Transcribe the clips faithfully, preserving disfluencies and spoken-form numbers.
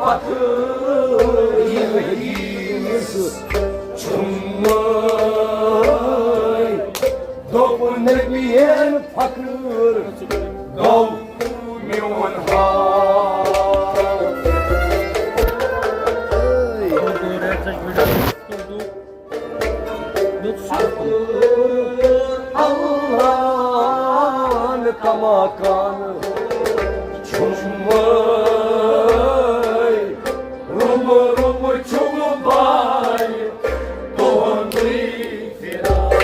فخر ییٖس چھُمے، دوٚپ نبیَن فخر گوٚو میون حال۔ اللہ کماکان چھُمے، روٚم روٚم چھُم باے تُہُنٛدُے فراق۔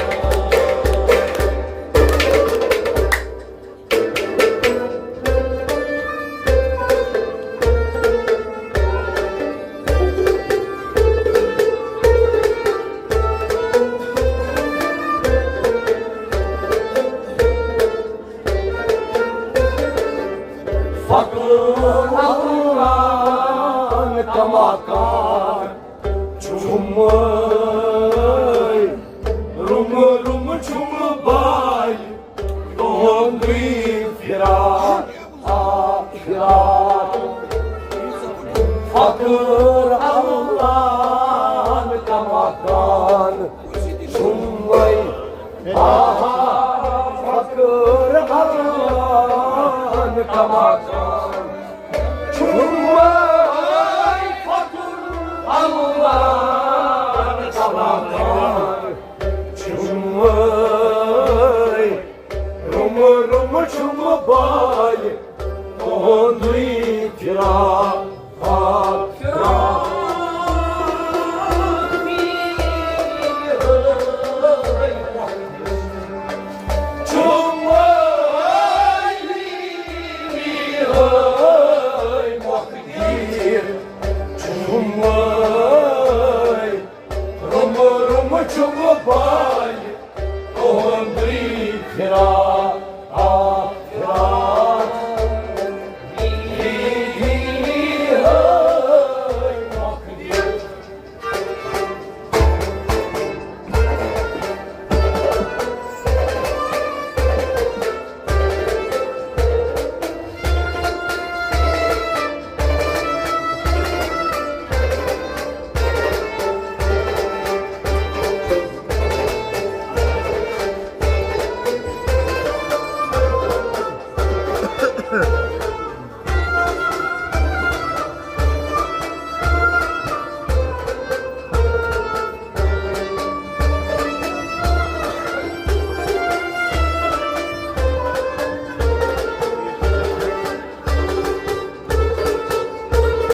فخر اللہ کماکان چھُمے، روٚم روٚم چھُم باے تُہُنٛدُے فراق، آ، فراق۔ فخر اللہ کماکان چھُمے، آہا، فخر اللہ کماکان چھُمے، فخر اللہ کماکان چھُمے۔ روٚم روٚم چھُم باے تُہُنٛدُے فراق، فراق۔ چھُمے، مۄخدیٖر